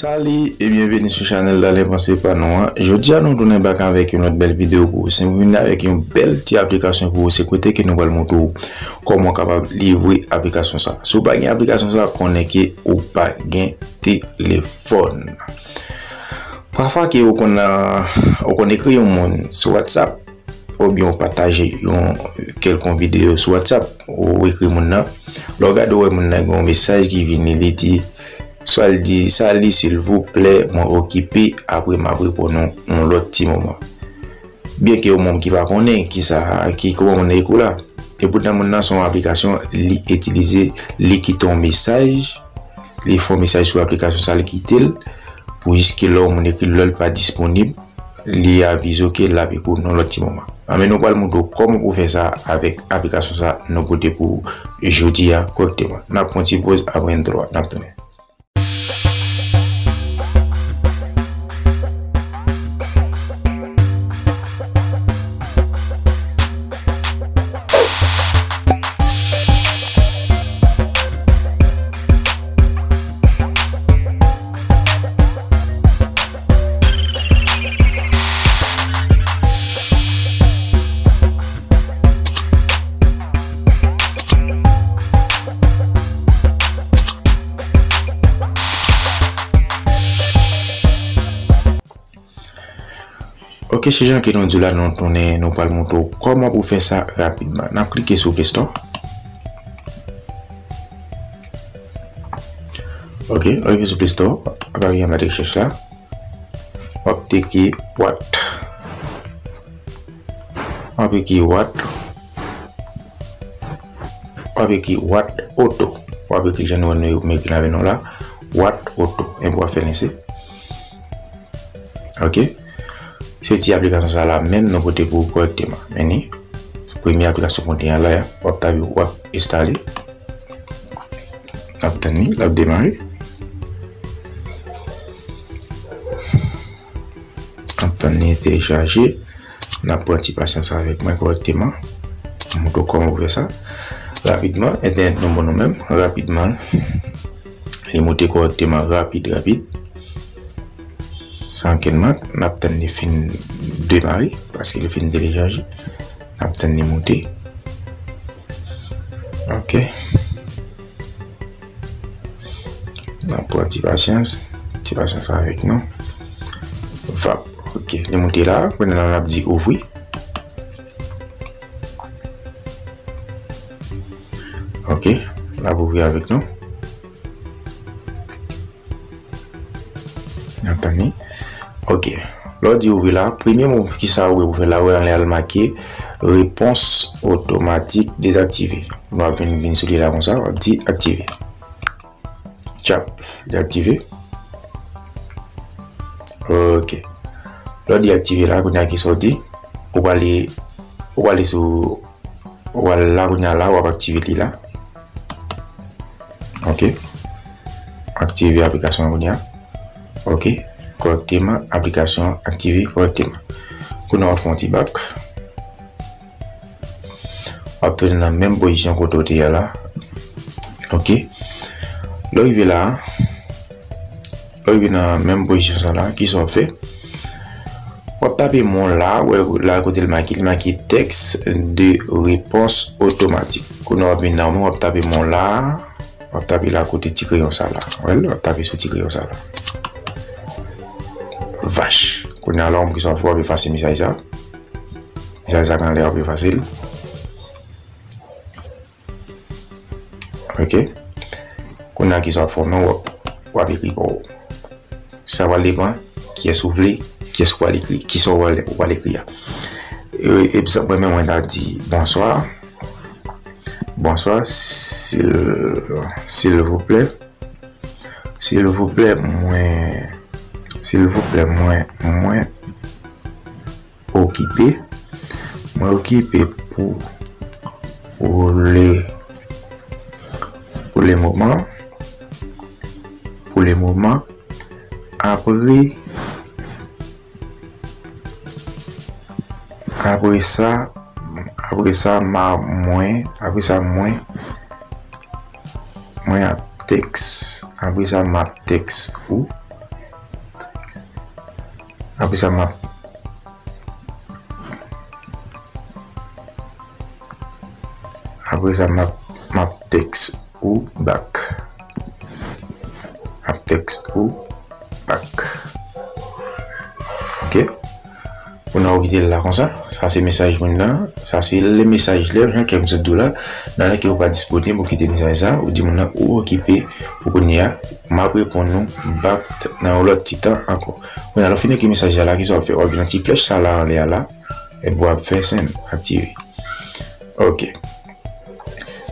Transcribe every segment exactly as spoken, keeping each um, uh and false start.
Salut e byenveni sou chanèl Talent Panse Pa Nou an. Jodi a nou tounen back avèk yon lòt bèl videyo pou ou. Se nou vin avèk yon bèl ti aplikasyon pou ou. Se kote ke nou pral montre w kòman w kapab livre aplikasyon sa. Si w pa gen aplikasyon sa, konnen ke ou pa gen telefòn. Pafwa ke ou konn, ou konn ekri yon moun sou WhatsApp, oubyen w pataje yon kèlkonk videyo sou WhatsApp, ou ekri moun nan. Lè w gade, w wè moun nan gen yon mesaj ki vini, li di, swa l di, "Salut, silvouplè, mwen okipe, apre m ap reponn ou yon lòt ti moman." Byenke yon moun ki pa konnen kisa, ki kòman moun nan ekri w la. Epoutan moun nan se yon aplikasyon, li itilize, li kite yon mesaj, li fè yon mesaj sou aplikasyon sa, li kite l, pou jiske lè yon moun ekri l, lè l pa disponib, li avize w ke l ap ekri w nan lòt ti moman. Anben, nou pral montre w kòman pou fè sa avèk aplikasyon sa nou pote pou jodi a kòrèkteman. N ap pran ti poz, apre entwo a, n ap tounen. Ok, se jan ke nou di w la, nou tounen, nou pral montre w kòman pou fè sa rapidman. N ap klike sou Play Store. Ok, w rive sou Play Store, w ap rive anba rechèch la. W ap teke What. W ap ekri What. W ap ekri What Auto. W ap ekri jan nou wè nou ekri lavi nou la. What Auto. Epi w ap fè lanse. Ok. Se ti aplikasyon sa la menm nou pote pou ou kòrèkteman. Men ni. Premye aplikasyon pou nou te an la, w ap tape, w ap enstale. N ap tann li, l ap demare. N ap tann li telechaje. N ap pran ti pasyans avèk mwen kòrèkteman. M montre w kòman pou fè sa. Rapidman, entènèt nou bon nou menm. Rapidman, li monte kòrèkteman, rapid, rapid. San ankenn mank, n ap tann li fin demare, paske li fin telechaje. N ap tann li monte. Ok. N ap pran ti pasyans. Ti pasyans avèk nou. Vap. Ok. Li monte la. Kounye a la, n ap di ouvri. Ok. L ap ouvri avèk nou. N ap tann li. Ok. Lè w di ouvri la, premye mo ki sa ou wè pou fè la, ou wè anlè a l make répons automatique désactivée. Nou ap vin, vin sou li la konsa, w ap di aktive. Tchap, li aktive. Ok. Lè w di aktive la, kounye a ki sa w di? Ou prale, ou prale sou, ou prale la kounye a la, w ap aktive li la. Ok. Aktive aplikasyon an kounye a. Ok. Kòrèkteman, aplikasyon an aktive kòrèkteman. Kounye a w ap fè yon ti bak. W ap tounen nan menm pozisyon kote w te ye a la. Ok. Lè w rive la, lè w rive nan menm pozisyon sa la, kisa w ap fè? W ap tape mo la, w wè la kote l make, li make texte de réponse automatique. Kounye a w ap vin nan men w, w ap tape mo la, w ap tape la kote ti kreyon sa la. Wè l, w ap tape sou ti kreyon sa la. Vach. Kounye a la, w wè kisa w ap fè, w ap efase mesaj sa. Mesaj sa k anlè a, w ap efase l. Ok. Kounye a kisa w ap fè menm, w ap, w ap ekri pa w. Sa pral depann kiyès ou vle, kiyès ou pral ekri, kisa w pral, ou pral ekri a. E, egzanp, mwen menm, mwen ta di, "Bonswa. Bonswa, sil, silvouplè. Silvouplè, mwen, silvouplè, mwen, mwen okipe. Mwen okipe pou, pou le, pou le moman. Pou le moman. Apre, apre sa, apre sa, ma, mwen, apre sa, mwen, mwen ap tèks, apre sa, m ap tèks ou, Apre sa, m ap, apre sa, m ap, m ap tèks ou back. M ap tèks ou back. Ok. Kounye a ou kite l la konsa. Sa se mesaj moun nan. Sa se le mesaj lè, jan ke m sot di w la. Nan lè ke ou pa disponib, ou kite mesaj sa, ou di moun nan ou okipe pou kounye a. M ap reponn ou back nan yon lòt ti tan ankò. Kounye a, lè w fin ekri mesaj la, kisa w ap fè? W ap vin nan ti flèch sa la anlè a la, epi w ap fè send, aktive. Ok.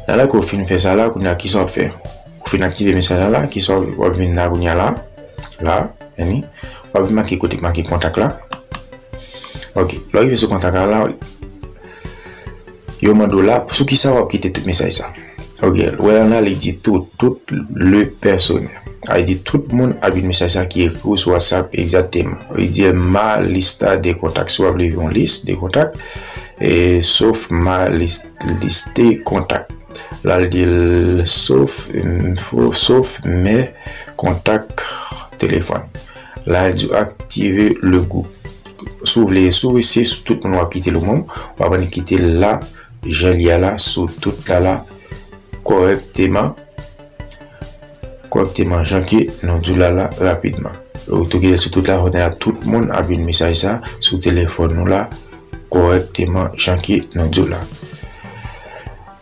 Nan lè ke w fin fè sa la, kounye a, kisa w ap fè? Ou fin aktive mesaj la la, kisa w ap, w ap vin la kounye a la, la, yani, w ap vin make kote k make kontak la. Ok, lè w rive sou kontak la la, yo mande w la, sou kisa w ap kite tout mesaj sa? Ok, ou wè la, li di tout, tout le personnel. Sa vle di tout moun ap jwenn mesaj sa ki ekri w sou WhatsApp, egzakteman. Li di ma lista de kontak. Si w ap leve yon lis de kontak, e, sauf ma lis-, liste kontak. La, li di l, sauf, mm, fo-, sauf mes contacts téléphone. La, li di w activer le groupe. Si w vle, si w vle, se sou tout moun w ap kite l ou menm, w ap annik kite l la, jan l ye a la, sou tout la la, kòrèkteman, kòrèkteman, jan ke nou di w la la, rapidman. Ou tou kite l sou tout la, kounye a tout moun ap jwenn mesaj sa sou telefòn nou la, kòrèkteman, jan ke nou di w la.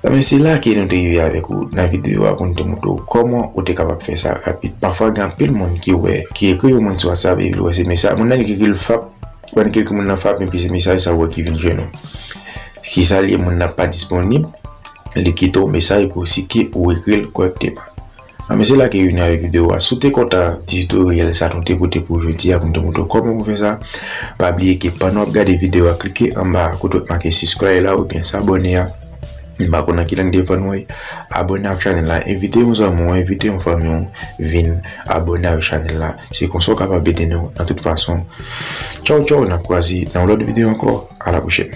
Zanmi, se la ke nou te rive avèk ou nan videyo a pou nou te montre w kòman ou te kapab fè sa rapid. Pafwa, gen anpil moun ki wè, ki ekri yon moun sou WhatsApp epi l wè se mesaj. Moun nan li ki ekri l fap, ou wè li ki ekri moun nan fap epi se mesaj sa ou wè ki vin jwenn ou. Kisa l ye, moun nan pa disponib, li kite w mesaj pou si ke ou ekri l kòrèkteman. Zanmi, se la ke vini avèk videyo a. Si w te kontan titoryèl sa nou te pote pou jodi a, pou nou te montre w kòman pou fè sa, pa bliye ke pandan w ap gade videyo a, klike anba kote w make subscribe la oubyen s'abonner a. M pa konn nan ki lang te fè nou ye. Abòne ak chanèl la, envite yon zanmi w, envite yon fanmi w vin abòne ak chanèl la. Se konsa w kapab ede nou nan tout fason. Tchaw, tchaw, n ap kwaze nan yon lòt videyo ankò. A la pwochèn.